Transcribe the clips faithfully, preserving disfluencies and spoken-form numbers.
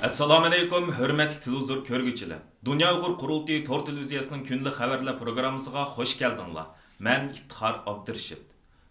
ئەسسالامۇئەلەيكۇم، ھۆرمەتلىك تېلېۋىزور كۆرگۈچىلەر! دۇنيا ئۇيغۇر قۇرۇلتىيى تور تېلېۋىزىيەسىنىڭ كۈندىلىك خەۋەرلەر پروگراممىسىغا خوش كەلدىڭلار. مەن ئىپتىخار ئابدۇرېشىت.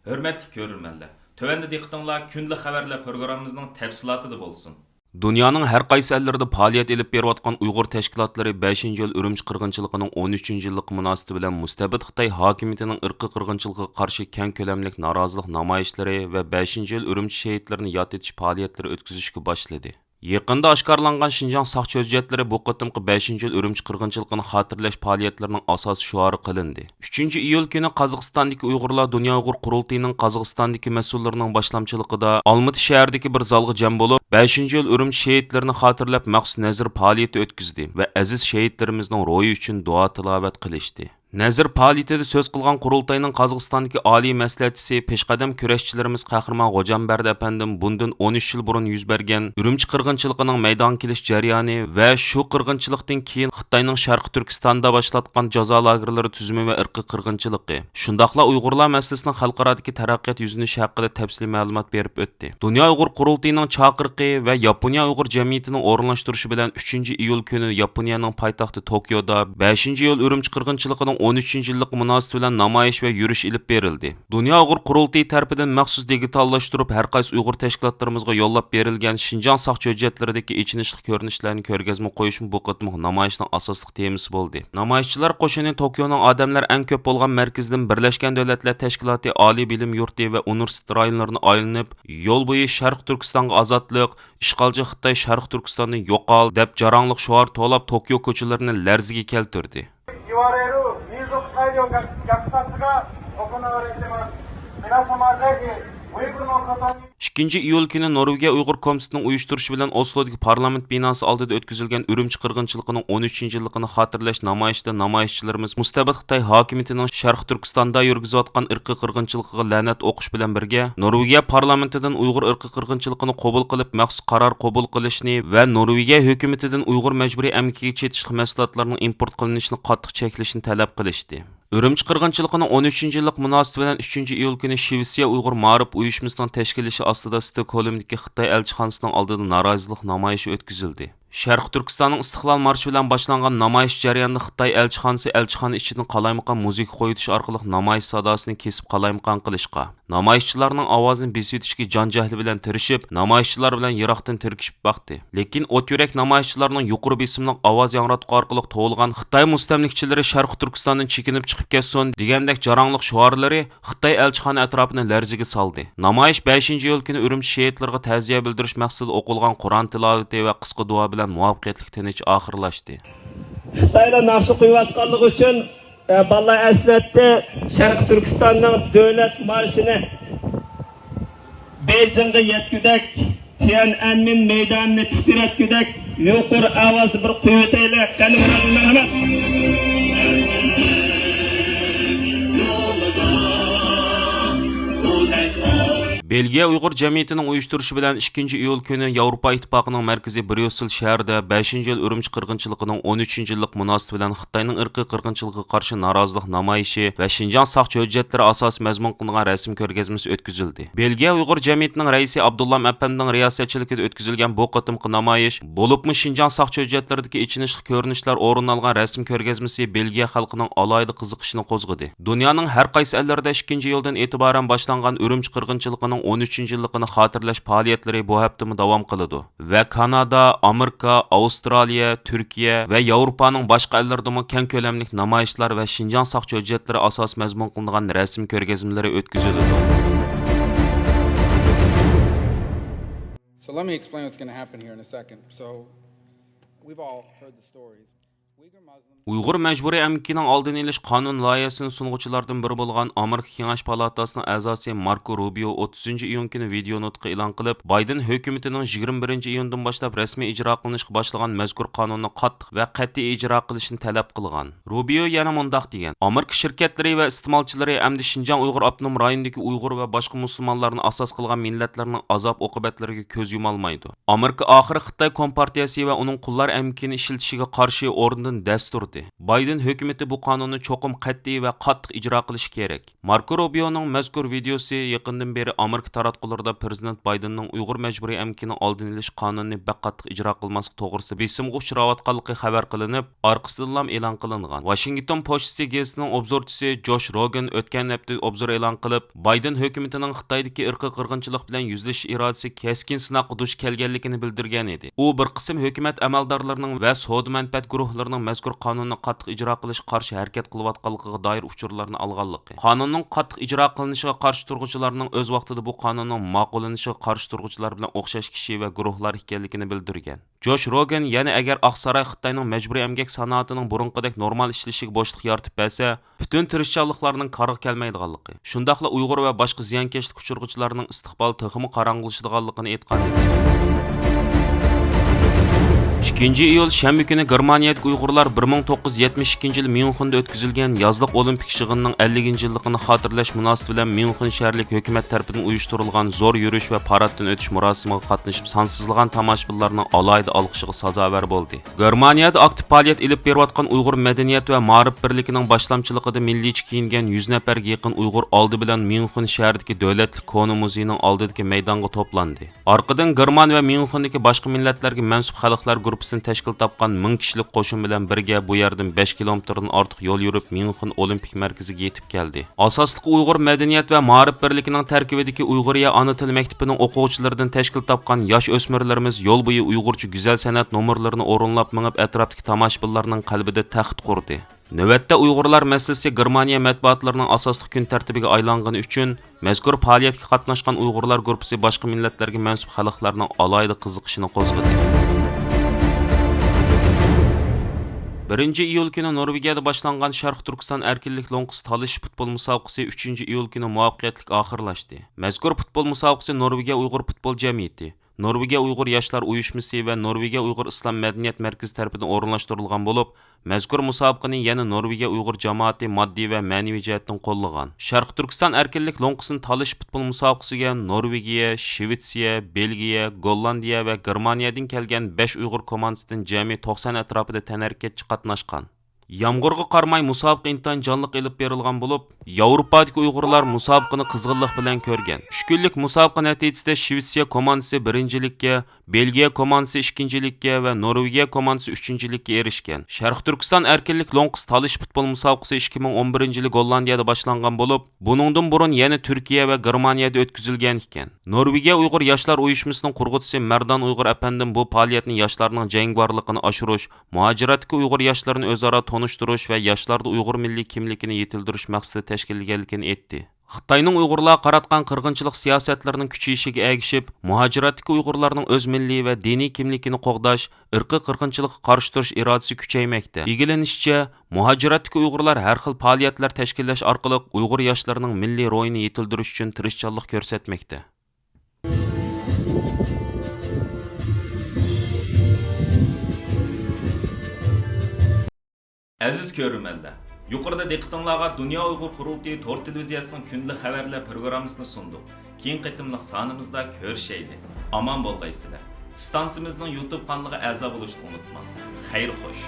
ھۆرمەتلىك كۆرۈرمەنلەر، تۆۋەندە دىققىتىڭلار كۈندىلىك خەۋەرلەر پروگراممىمىزنىڭ تەپسىلاتىدا بولسۇن. دۇنيانىڭ ھەر قايسى ئەللىرىدە پائالىيەت ئېلىپ بېرىۋاتقان ئۇيغۇر تەشكىلاتلىرى بەشىنچى يىل ئۈرۈمچى قىرغىنچىلىقىنىڭ ئون ئۈچىنچى يىللىقى مۇناسىۋىتى بىلەن مۇستەبىت خىتاي ھاكىمىيىتىنىڭ ئىرقىي قىرغىنچىلىقىغا قارشى كەڭ كۆلەملىك نارازىلىق نامايىشلىرى ۋە بەشىنچى يىل ئۈرۈمچى شېھىتلىرىنى ياد ئېتىش پائالىيەتلىرى ئۆتكۈزۈشكە باشلىدى. يېقىندا ئاشكارىلانغان شىنجاڭ ساقچى ھۆججەتلىرى بۇ قېتىمقى بەشىنچى يىل ئۈرۈمچى قىرغىنچىلىقىنى خاتىرىلەش پائالىيەتلىرىنىڭ ئاساسىي شوئارى قىلىندى. ئۈچىنچى ئىيۇل كۈنى قازاقىستاندىكى ئۇيغۇرلار دۇنيا ئۇيغۇر قۇرۇلتىيىنىڭ قازاقىستاندىكى مەسئۇللىرىنىڭ باشلامچىلىقىدا ئالمىتى شەھىرىدىكى بىر زالغا جەم بولۇپ، بەشىنچى يىل ئۈرۈمچى شېھىتلىرىنى خاتىرىلەپ مەخسۇس نەزىر پائالىيىتى ئۆتكۈزدى ۋە ئەزىز شېھىتلىرىمىزنىڭ روھى ئۈچۈن دۇئا تىلاۋەت قىلىشتى. نەزىر پائالىيىتىدە سۆز قىلغان قۇرۇلتاينىڭ قازاقىستاندىكى ئالىي مەسلىھەتچىسى، پېشقەدەم كۈرەشچىلىرىمىز قەھرىمان غوجامبەردى ئەپەندىم بۇندىن ئون ئۈچ يىل بۇرۇن يۈز بەرگەن ئۈرۈمچى قىرغىنچىلىقىنىڭ مەيدانغا كېلىش جەريانى ۋە شۇ قىرغىنچىلىقتىن كېيىن خىتاينىڭ شەرقىي تۈركىستاندا باشلاتقان جازا لاگېرلىرى تۈزۈمى ۋە ئىرقىي قىرغىنچىلىقى، شۇنداقلا ئۇيغۇرلار مەسىلىسىنىڭ خەلقئارادىكى تەرەققىيات يۈزلىنىشى ھەققىدە تەپسىلىي مەلۇمات بېرىپ ئۆتتى. دۇنيا ئۇيغۇر قۇرۇلتىيىنىڭ چاقىرىقى ۋە ياپونىيە ئۇيغۇر جەمئىيىتىنىڭ ئورۇنلاشتۇرۇشى بىلەن ئۈچىنچى ئىيۇل كۈنى ياپونىيەنىڭ پايتەختى توكيودا بەشىنچى ئىيۇل ئۈرۈمچى قىرغىنچىلىقىنىڭ ئون ئۈچىنچى يىللىقى مۇناسىۋىتى بىلەن نامايىش ۋە يۈرۈش ئېلىپ بېرىلدى. دۇنيا ئۇيغۇر قۇرۇلتىيى تەرىپىدىن مەخسۇس دىگىتاللاشتۇرۇپ، ھەر قايسى ئۇيغۇر تەشكىلاتلىرىمىزغا يوللاپ بېرىلگەن شىنجاڭ ساقچى ھۆججەتلىرىدىكى ئېچىنىشلىق كۆرۈنۈشلەرنى كۆرگەزمە قويۇشمۇ بۇ قېتىمقى نامايىشنىڭ ئاساسلىق تېمىسى بولدى. نامايىشچىلار قوشۇنى توكيونىڭ ئادەملەر ئەڭ كۆپ بولغان مەركىزىدىن بىرلەشكەن دۆلەتلەر تەشكىلاتى ئالىي بىلىم يۇرتى ۋە ئۇنىۋېرسىتېت رايونلىرىنى ئايلىنىپ، يول بويى شەرقىي تۈركىستانغا ئازادلىق، ئىشغالچى خىتاي شەرقىي تۈركىستاندىن يوقال دەپ جاراڭلىق شوئار توۋلاپ، توكيو كوچىلىرىنى لەرزىگە كەلتۈردى. ئىككىنچى ئىيۇل كۈنى نورۋېگىيە ئۇيغۇر كومىتېتىنىڭ ئۇيۇشتۇرۇشى بىلەن ئوسلودىكى پارلامېنت بىناسى ئالدىدا ئۆتكۈزۈلگەن ئۈرۈمچى قىرغىنچىلىقىنىڭ ئون ئۈچىنچى يىللىقىنى خاتىرىلەش نامايىشىدا نامايىشچىلىرىمىز مۇستەبىت خىتاي ھاكىمىيىتىنىڭ شەرقىي تۈركىستاندا يۈرگۈزۈۋاتقان ئىرقىي قىرغىنچىلىقىغا لەنەت ئوقۇش بىلەن بىرگە، نورۋېگىيە پارلامېنتىدىن ئۇيغۇر ئىرقىي قىرغىنچىلىقىنى قوبۇل قىلىپ، مەخسۇس قارار قوبۇل قىلىشنى ۋە نورۋېگىيە ھۆكۈمىتىدىن ئۇيغۇر مەجبۇرىي ئەمگىكىگە چېتىشلىق مەھسۇلاتلارنىڭ ئىمپورت قىلىنىشىنى قاتتىق چەكلىشىنى تەلەپ قىلىشتى. ئۈرۈمچى قىرغىنچىلىقىنىڭ ئون ئۈچىنچى يىللىق مۇناسىۋىتى بىلەن ئۈچىنچى ئىيۇل كۈنى شىۋېتسىيە ئۇيغۇر مائارىپ ئۇيۇشمىسىنىڭ تەشكىللىشى ئاستىدا ستوكھولمدىكى خىتاي ئەلچىخانىسىنىڭ ئالدىدا نارازىلىق نامايىشى ئۆتكۈزۈلدى. شەرقىي تۈركىستاننىڭ ئىستىقلال مارشى بىلەن باشلانغان نامايىش جەريانىدا خىتاي ئەلچىخانىسى ئەلچىخانا ئىچىدىن قالايمىقان مۇزىكا قويۇۋېتىش ئارقىلىق نامايىش ساداسىنى كېسىپ قالايمىقان قىلىشقا، نامايىشچىلارنىڭ ئاۋازىنى بېسىۋېتىشكە جان جەھلى بىلەن تىرىشىپ، نامايىشچىلار بىلەن يىراقتىن تىركىشىپ باقتى. لېكىن ئوت يۈرەك نامايىشچىلارنىڭ يۇقىرى بېسىملىق ئاۋاز ياڭراتقۇ ئارقىلىق توۋلىغان خىتاي مۇستەملىكىچىلىرى شەرقىي تۈركىستاندىن چېكىنىپ چىقىپ كەتسۇن دېگەندەك جاراڭلىق شوئارلىرى خىتاي ئەلچىخانا ئەتراپىنى لەرزىگە سالدى. نامايىش بەشىنچى ئىيۇل كۈنى ئۈرۈمچى شېھىتلىرىغا تەزىيە بىلدۈرۈش مەقسىتىدە ئوقۇلغان قۇرئان تىلاۋىتى ۋە قىسقا دۇئا بىلەن مۇۋەپپەقىيەتلىك تىنچ ئاخىرلاشتى. خىتايلار ناخشا قويۇۋاتقانلىقى ئۈچۈن، ئە، بالىلار ئەسلەتتى شەرقىي تۈركىستاننىڭ دۆلەت مارشىنى. بېيجىڭغا يەتكۈدەك، تيەنئەنمېن مەيدانىنى تىترەتكۈدەك يۇقىرى ئاۋازدا بىر قويۇۋېتەيلى. قېنى، مەرھەمەت. بېلگىيە ئۇيغۇر جەمئىيىتىنىڭ ئۇيۇشتۇرۇشى بىلەن ئىككىنچى ئىيۇل كۈنى ياۋروپا ئىتتىپاقىنىڭ مەركىزى بريۇسسېل شەھىرىدە بەشىنچى يىل ئۈرۈمچى قىرغىنچىلىقىنىڭ ئون ئۈچىنچى يىللىق مۇناسىۋىتى بىلەن خىتاينىڭ ئىرقىي قىرغىنچىلىقىغا قارشى نارازىلىق نامايىشى ۋە شىنجاڭ ساقچى ھۆججەتلىرى ئاساسىي مەزمۇن قىلىنغان رەسىم كۆرگەزمىسى ئۆتكۈزۈلدى. بېلگىيە ئۇيغۇر جەمئىيىتىنىڭ رەئىسى ئابدۇللام ئەپەندىنىڭ رىياسەتچىلىكىدە ئۆتكۈزۈلگەن بۇ قېتىمقى نامايىش، بولۇپمۇ شىنجاڭ ساقچى ھۆججەتلىرىدىكى ئېچىنىشلىق كۆرۈنۈشلەر ئورۇن ئالغان رەسىم كۆرگەزمىسى بېلگىيە خەلقىنىڭ ئالاھىدە قىزىقىشىنى قوزغىدى. دۇنيانىڭ ھەر قايسى ئەللىرىدە ئىككىنچى ئىيۇلدىن ئېتىبارەن باشلانغان ئۈرۈمچى قىرغىنچىلىقىنىڭ ئون ئۈچىنچى يىللىقىنى خاتىرىلەش پائالىيەتلىرى بۇ ھەپتىمۇ داۋام قىلىدۇ ۋە كانادا، ئامېرىكا، ئاۋسترالىيە، تۈركىيە ۋە ياۋروپانىڭ باشقا ئەللىرىدىمۇ كەڭ كۆلەملىك نامايىشلار ۋە شىنجاڭ ساقچى ھۆججەتلىرى ئاساسىي مەزمۇن قىلىنغان رەسىم كۆرگەزمىلىرى ئۆتكۈزۈلىدۇ. So let me explain what's gonna happen here in a second. So we've all heard the stories. Uyghur Muslims ئۇيغۇر مەجبۇرىي ئەمگىكىنىڭ ئالدىنى ئېلىش قانۇن لايىھەسىنى سۇنغۇچىلاردىن بىرى بولغان ئامېرىكا كېڭەش پالاتاسىنىڭ ئەزاسى ماركو روبىيو ئوتتۇزىنچى ئىيۇن كۈنى ۋىدېئو نۇتقى ئېلان قىلىپ، بايدېن ھۆكۈمىتىنىڭ يىگىرمە بىرىنچى ئىيۇندىن باشلاپ رەسمىي ئىجرا قىلىنىشقا باشلىغان مەزكۇر قانۇننى قاتتىق ۋە قەتئىي ئىجرا قىلىشىنى تەلەپ قىلغان. روبىيو يەنە مۇنداق دېگەن: ئامېرىكا شىركەتلىرى ۋە ئىستېمالچىلىرى ئەمدى شىنجاڭ ئۇيغۇر ئاپتونوم رايونىدىكى ئۇيغۇر ۋە باشقا مۇسۇلمانلارنى ئاساس قىلغان مىللەتلەرنىڭ ئازاب ئوقۇبەتلىرىگە كۆز يۇمالمايدۇ. ئامېرىكا ئاخىرى خىتاي كومپارتىيەسى ۋە ئۇنىڭ قۇللار ئەمگىكىنى ئىشلىتىشىگە قارشى ئورۇن دەس تۇردى. بايدېن ھۆكۈمىتى بۇ قانۇننى چوقۇم قەتئىي ۋە قاتتىق ئىجرا قىلىشى كېرەك. ماركو روبىيونىڭ مەزكۇر ۋىدېيوسى يېقىندىن بېرى ئامېرىكا تاراتقۇلىرىدا پىرېزىدېنت بايدېننىڭ ئۇيغۇر مەجبۇرىي ئەمگىكىنىڭ ئالدىنى ئېلىش قانۇنىنى بەك قاتتىق ئىجرا قىلماسلىق توغرىسىدا بېسىمغا ئۇچراۋاتقانلىقى خەۋەر قىلىنىپ، ئارقىسىدىنلا ئېلان قىلىنغان. ۋاشىنگتون پوچتىسى گېزىتىنىڭ ئوبزورچىسى جوش روگان ئۆتكەن ھەپتە ئوبزور ئېلان قىلىپ، بايدېن ھۆكۈمىتىنىڭ خىتايدىكى ئىرقىي قىرغىنچىلىق بىلەن يۈزلىشىش ئىرادىسى كەسكىن سىناققا دۇچ كەلگەنلىكىنى بىلدۈرگەن ئىدى. ئۇ بىر قىسىم ھۆكۈمەت ئەمەلدارلىرىنىڭ ۋە سودا مەنپەئەت گۇرۇھلىرىنىڭ مەزكۇر قانۇننى قاتتىق ئىجرا قىلىشقا قارشى ھەرىكەت قىلىۋاتقانلىقىغا دائىر ئۇچۇرلارنى ئالغانلىقى، قانۇننىڭ قاتتىق ئىجرا قىلىنىشىغا قارشى تۇرغۇچىلارنىڭ ئۆز ۋاقتىدا بۇ قانۇننىڭ ماقۇللىنىشىغا قارشى تۇرغۇچىلار بىلەن ئوخشاش كىشى ۋە گۇرۇھلار ئىكەنلىكىنى بىلدۈرگەن. جوش روگان يەنە ئەگەر ئاقساراي خىتاينىڭ مەجبۇرىي ئەمگەك سانائىتىنىڭ بۇرۇنقىدەك نورمال ئىشلىشىگە بوشلۇق يارىتىپ بەرسە، پۈتۈن تىرىشچانلىقلارنىڭ كارغا كەلمەيدىغانلىقى، شۇنداقلا ئۇيغۇر ۋە باشقا زىيانكەشلىككە ئۇچرىغۇچىلارنىڭ ئىستىقبالى تېخىمۇ قاراڭغۇلىشىدىغانلىقىنى ئېيتقان ئىدى. ئىككىنچى ئىيۇل شەنبە كۈنى گېرمانىيەدىكى ئۇيغۇرلار بىر مىڭ توققۇز يۈز يەتمىش ئىككىنچى يىلى ميۇنخېندا ئۆتكۈزۈلگەن يازلىق ئولىمپىك يىغىنىنىڭ ئەللىكىنچى يىللىقىنى خاتىرىلەش مۇناسىۋىتى بىلەن ميۇنخېن شەھەرلىك ھۆكۈمەت تەرىپىدىن ئۇيۇشتۇرۇلغان زور يۈرۈش ۋە پاراتتىن ئۆتۈش مۇراسىمىغا قاتنىشىپ، سانسىزلىغان تاماشىبىنلارنىڭ ئالاھىدە ئالقىشىغا سازاۋەر بولدى. گېرمانىيەدە ئاكتىپ پائالىيەت ئېلىپ بېرىۋاتقان ئۇيغۇر مەدەنىيەت ۋە مائارىپ بىرلىكىنىڭ باشلامچىلىقىدا مىللىيچە كىيىنگەن يۈز نەپەرگە يېقىن ئۇيغۇر ئالدى بىلەن ميۇنخېن شەھىرىدىكى دۆلەتلىك كونا مۇزېينىڭ ئالدىدىكى مەيدانغا توپلاندى. ئارقىدىن گېرمان ۋە ميۇنخېندىكى باشقا مىللەتلەرگە مەنسۇپ خەلقلەر گۇرۇپپىسىنى تەشكىل تاپقان مىڭ كىشىلىك قوشۇن بىلەن بىرگە بۇ يەردىن بەش كىلومېتىردىن ئارتۇق يول يۈرۈپ، ميۇنخېن ئولىمپىك مەركىزىگە يېتىپ كەلدى. ئاساسلىقى ئۇيغۇر مەدەنىيەت ۋە مائارىپ بىرلىكىنىڭ تەركىبىدىكى ئۇيغۇرىيە ئانا تىل مەكتىپىنىڭ ئوقۇغۇچىلىرىدىن تەشكىل تاپقان ياش ئۆسمۈرلىرىمىز يول بويى ئۇيغۇرچە گۈزەل سەنئەت نومۇرلىرىنى ئورۇنلاپ مېڭىپ، ئەتراپتىكى تاماشىبىنلارنىڭ قەلبىدە تەخت قۇردى. نۆۋەتتە ئۇيغۇرلار مەسىلىسى گېرمانىيە مەتبۇئاتلىرىنىڭ ئاساسلىق كۈن تەرتىپىگە ئايلانغىنى ئۈچۈن، مەزكۇر پائالىيەتكە قاتناشقان ئۇيغۇرلار گۇرۇپپىسى باشقا مىللەتلەرگە مەنسۇپ خەلقلەرنىڭ ئالاھىدە قىزىقىشىنى قوزغىدى. بىرىنچى ئىيۇل كۈنى نورۋېگىيەدە باشلانغان شەرقىي تۈركىستان ئەركىنلىك لوڭقىسى تالىشىش پۇتبول مۇسابىقىسى ئۈچىنچى ئىيۇل كۈنى مۇۋەپپەقىيەتلىك ئاخىرلاشتى. مەزكۇر پۇتبول مۇسابىقىسى نورۋېگىيە ئۇيغۇر پۇتبول جەمئىيىتى، نورۋېگىيە ئۇيغۇر ياشلار ئۇيۇشمىسى ۋە نورۋېگىيە ئۇيغۇر ئىسلام مەدەنىيەت مەركىزى تەرىپىدىن ئورۇنلاشتۇرۇلغان بولۇپ، مەزكۇر مۇسابىقىنى يەنە نورۋېگىيە ئۇيغۇر جامائىتى ماددىي ۋە مەنىۋى جەھەتتىن قوللىغان. شەرقىي تۈركىستان ئەركىنلىك لوڭقىسىنى تالىشىش پۇتبول مۇسابىقىسىگە نورۋېگىيە، شىۋېتسىيە، بېلگىيە، گوللاندىيە ۋە گېرمانىيەدىن كەلگەن بەش ئۇيغۇر كوماندىسىدىن جەمئىي توقسان ئەتراپىدا تەنھەرىكەتچى قاتناشقان. يامغۇرغا قارىماي مۇسابىقە ئىنتايىن جانلىق ئېلىپ بېرىلغان بولۇپ، ياۋروپادىكى ئۇيغۇرلار مۇسابىقىنى قىزغىنلىق بىلەن كۆرگەن. ئۈچ كۈنلۈك مۇسابىقە نەتىجىسىدە شىۋېتسىيە كوماندىسى بىرىنچىلىككە، بېلگىيە كوماندىسى ئىككىنچىلىككە ۋە نورۋېگىيە كوماندىسى ئۈچىنچىلىككە ئېرىشكەن. شەرقىي تۈركىستان ئەركىنلىك لوڭقىسى تالىشىش پۇتبول مۇسابىقىسى ئىككى مىڭ ئون بىرىنچى يىلى گوللاندىيەدە باشلانغان بولۇپ، بۇنىڭدىن بۇرۇن يەنە تۈركىيە ۋە گېرمانىيەدە ئۆتكۈزۈلگەن ئىكەن. نورۋېگىيە ئۇيغۇر ياشلار ئۇيۇشمىسىنىڭ قۇرغۇچىسى مەردان ئۇيغۇر ئەپەندىم بۇ پائالىيەتنى ياشلارنىڭ جەڭگىۋارلىقىنى ئاشۇرۇش، مۇھاجىرەتتىكى ئۇيغۇر ياشلىرىنى ئۆزئارا تونۇشتۇرۇش ۋە ياشلاردا ئۇيغۇر مىللىي كىملىكىنى يېتىلدۈرۈش مەقسىتىدە تەشكىللىگەنلىكىنى ئېيتتى. خىتاينىڭ ئۇيغۇرلارغا قاراتقان قىرغىنچىلىق سىياسەتلىرىنىڭ كۈچىيىشىگە ئەگىشىپ، مۇھاجىرەتتىكى ئۇيغۇرلارنىڭ ئۆز مىللىي ۋە دىنىي كىملىكىنى قوغداش، ئىرقىي قىرغىنچىلىققا قارشى تۇرۇش ئىرادىسى كۈچەيمەكتە. ئىگىلىنىشىچە، مۇھاجىرەتتىكى ئۇيغۇرلار ھەر خىل پائالىيەتلەر تەشكىللەش ئارقىلىق ئۇيغۇر ياشلىرىنىڭ مىللىي روھىنى يېتىلدۈرۈش ئۈچۈن تىرىشچانلىق كۆرسەتمەكتە. ئەزىز كۆرۈرمەنلەر، يۇقىرىدا دىققىتىڭلارغا دۇنيا ئۇيغۇر قۇرۇلتىيى تور تېلېۋىزىيەسىنىڭ كۈندىلىك خەۋەرلەر پروگراممىسىنى سۇندۇق. كېيىنكى قېتىملىق سانىمىزدا كۆرۈشەيلى. ئامان بولغايسىلەر. ئىستانسىمىزنىڭ يۇتۇب قانىلىغا ئەزا بولۇشنى ئۇنتۇماڭ. خەير خوش.